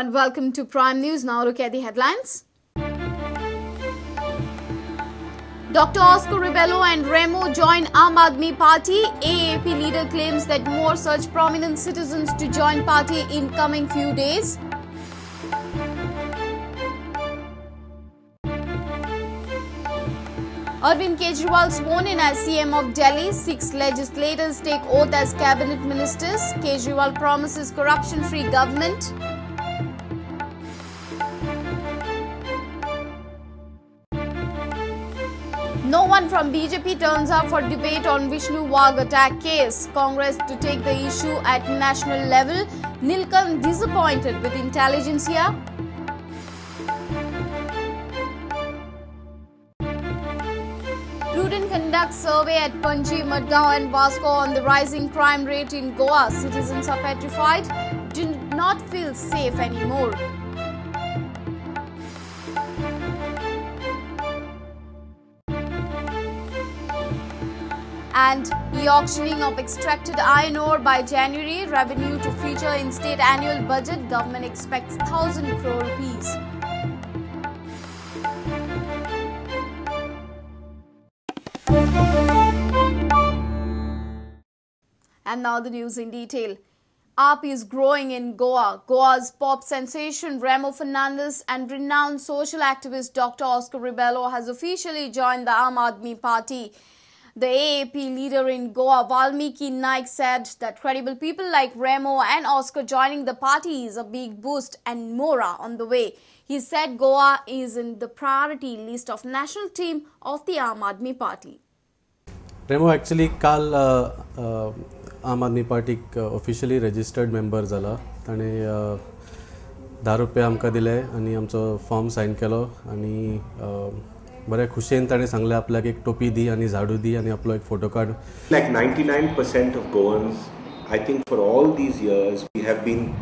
and welcome to Prime News. Now look at the headlines. Dr. Oscar Rebello and Remo join Aam Aadmi Party. AAP leader claims that more such prominent citizens to join party in coming few days. Arvind Kejriwal sworn in as CM of Delhi. 6 legislators take oath as cabinet ministers. Kejriwal promises corruption-free government. No one from BJP turns up for debate on Vishnu Wagh attack case. Congress to take the issue at national level. Nilkanth disappointed with intelligentsia. Prudent conducts survey at Panji, Madgaon and Vasco on the rising crime rate in Goa. Citizens are petrified, do not feel safe anymore. And e-auctioning of extracted iron ore by January, revenue to feature in state annual budget, government expects 1,000 crore rupees. And now the news in detail. AAP is growing in Goa. Goa's pop sensation Remo Fernandes and renowned social activist Dr. Oscar Rebello has officially joined the Aam Aadmi Party. The AAP leader in Goa, Valmiki Naik, said that credible people like Remo and Oscar joining the party is a big boost and more are on the way. He said Goa is in the priority list of national team of the Aam Aadmi Party. Remo actually काल आम आदमी पार्टीक officially registered member जाला. ताणें 10 रुपया आमकां दिले आनी आमचो फॉर्म सायन केलो आनी बऱ्या खुशयेन ताणें सांगलें आपल्याक एक टोपी दी आनी झाडू दी आनी आपलो एक फोटो काड. Like 99% of Goans, I think for all these years we have been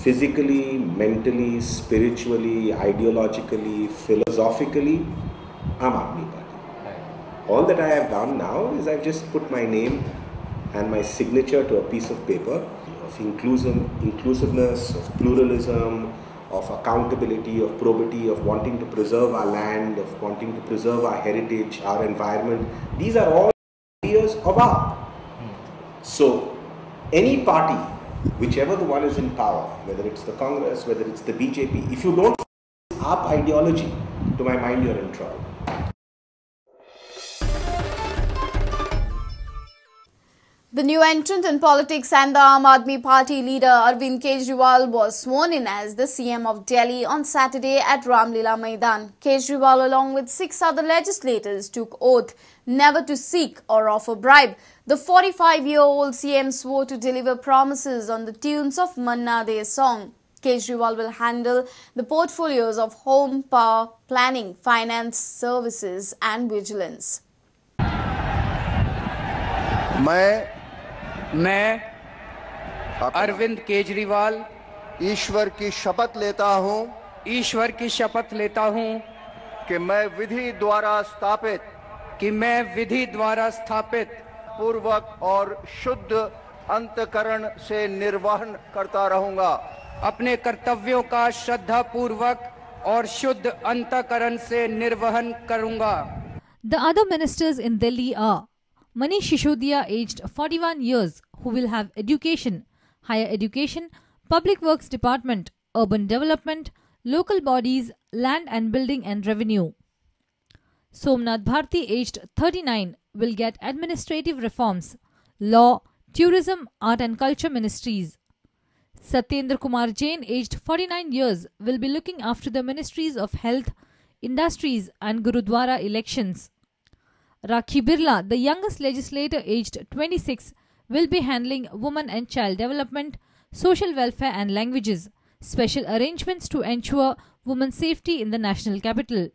physically, mentally, spiritually, ideologically, philosophically Aam Aadmi Party. All that I have done now is I've just put my name and my signature to a piece of paper of inclusiveness, of pluralism, of accountability, of probity, of wanting to preserve our land, of wanting to preserve our heritage, our environment. These are all ideas of AAP. So any party, whichever the one is in power, whether it's the Congress, whether it's the BJP, if you don't AAP ideology, to my mind, you're in trouble. The new entrant in politics and the Aam Aadmi Party leader Arvind Kejriwal was sworn in as the CM of Delhi on Saturday at Ramlila Maidan. Kejriwal, along with 6 other legislators, took oath never to seek or offer bribe. The 45-year-old CM swore to deliver promises on the tunes of Manna Dey song. Kejriwal will handle the portfolios of home, power, planning, finance, services and vigilance. मैं अरविंद केजरीवाल ईश्वर की शपथ लेता हूं, ईश्वर की शपथ लेता हूं कि मैं विधि द्वारा स्थापित, कि मैं विधि द्वारा स्थापित पूर्वक और शुद्ध अंतकरण से निर्वहन करता रहूंगा, अपने कर्तव्यों का श्रद्धा पूर्वक और शुद्ध अंतकरण से निर्वहन करूंगा। The other ministers in Delhi are Manish Shishodia, aged 41 years, who will have education, higher education, public works department, urban development, local bodies, land and building and revenue. Somnath Bharti, aged 39, will get administrative reforms, law, tourism, art and culture ministries. Satyendra Kumar Jain, aged 49 years, will be looking after the ministries of health, industries and Gurudwara elections. Rakhi Birla, the youngest legislator aged 26, will be handling women and child development, social welfare and languages, special arrangements to ensure women's safety in the national capital.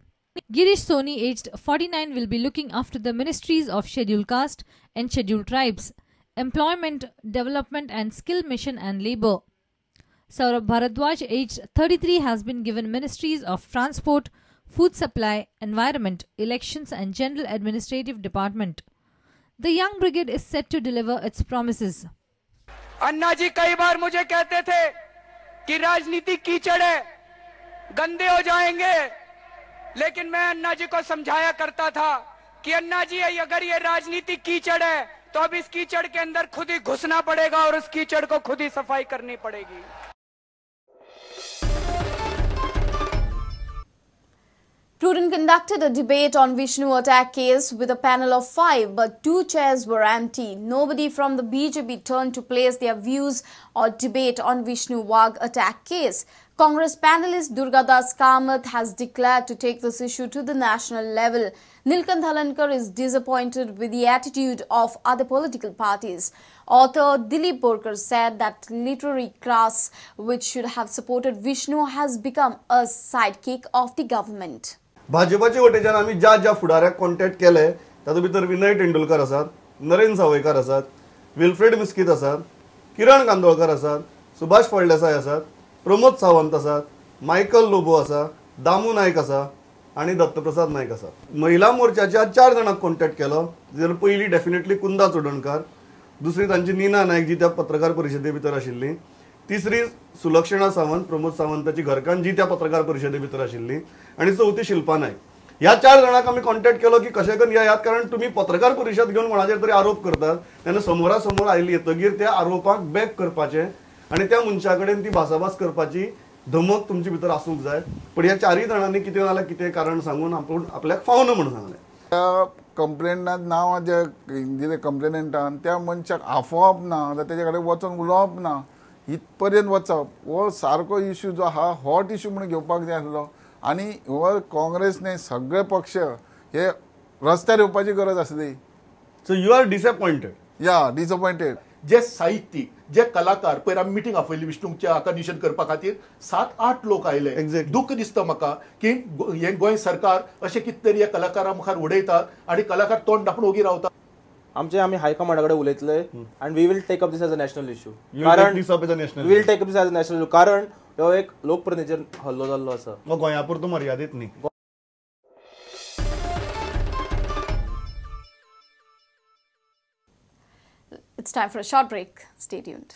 Girish Soni, aged 49, will be looking after the ministries of Scheduled Caste and Scheduled Tribes, Employment, Development and Skill Mission and Labour. Saurabh Bharadwaj, aged 33, has been given ministries of Transport, Food Supply, Environment, Elections and General Administrative Department. The Young Brigade is set to deliver its promises. Anna ji कई bar मुझे कहते थे कि राजनीति कीचड़ है, गंदे हो जाएंगे, लेकिन मैं अन्ना जी को समझाया करता था कि अन्ना जी अगर ये राजनीति कीचड़ है तो अब इस कीचड़ के अंदर खुद ही घुसना पड़ेगा और उस कीचड़ को खुद ही सफाई करनी पड़ेगी। Prudent conducted a debate on Vishnu attack case with a panel of 5, but 2 chairs were empty. Nobody from the BJP turned to place their views or debate on Vishnu Wagh attack case. Congress panelist Durgadas Kamath has declared to take this issue to the national level. Nilkanth Halankar is disappointed with the attitude of other political parties. Author Dilip Borkar said that literary class, which should have supported Vishnu, has become a sidekick of the government. भाजपाचे वटेच्यान आमी ज्या ज्या फुडाऱ्याक contact केले तातूंत भितर विनय तेंडुलकर आसात, नरेंद्र सावयकार आसात, विल्फ्रेड मिस्कीत आसात, किरण कांदोळकर आसात, सुभाष फळदेसाय आसात, प्रमोद सावंत आसात, मायकल लोबो आसा, दामू नायक आसा आनी दत्तप्रसाद नायक आसा. महिला मोर्चाच्या 4 जाणांक कॉन्टॅक्ट केलो. जाल्यार पयली डेफिनेटली कुंदा चोडणकार, दुसरी तांची नीना नायक जी त्या पत्रकार परिशदे भितर आशिल्ली, तिसरी सुलक्षणा सावंत प्रमोद सावंताची घरकान्न जी त्या पत्रकार परिशदे भितर आशिल्ली, आनी चवथी शिल्पा नायक. ह्या 4 जाणांक आमी कॉन्टॅक्ट केलो की कशें करून येयात, कारण तुमी पत्रकार परिशद घेवन कोणाचेर तरी आरोप करतात तेन्ना समोरासमोर आयली येतगीर त्या आरोपाक बॅक करपाचें आनी त्या मनशा कडेन ती भासाभास करपाची धमक तुमचे भितर आसूंक जाय. पण ह्या 4 जाणांनी कितें नाल्यार कितें कारण सांगून आपूण आपल्याक फावना म्हणून सांगलें. त्या कंप्लेंटान नांवां जे दिले कंप्लेनंटान त्या मनशाक आफोवप ना, जाल्यार तेजे कडेन वचोन उलोवप ना, इतपर्यंत वचप हो सारको इशू जो आहा हॉट इशू म्हणून घेवपाक जाय आसलो. आनी हो काँग्रेस न्ही सगळे पक्ष हे रस्त्यार येवपाची गरज आसली. So you are disappointed? Yeah disappointed. जे साहित्यीक जे कलाकार पयर आमी मिटींग आपयली विष्णूच्या हाका निशेध करपा खातीर 7-8 लोक आयले. दुःख दिसता म्हाका की हे गोंय सरकार अशें कितें तरी ह्या कलाकारां मुखार उडयतात आनी कलाकार तोंड धांपून ओगी रावतात. आमचे आमी हायकमांडा कडेन उलयतले आनी we will take up this as a national issue. कारण we will take up this as a national issue कारण हो एक लोकप्रतिनिधीचेर हल्लो जाल्लो आसा, गोंया पुरतो मर्यादीत न्ही. It's time for a short break. Stay tuned.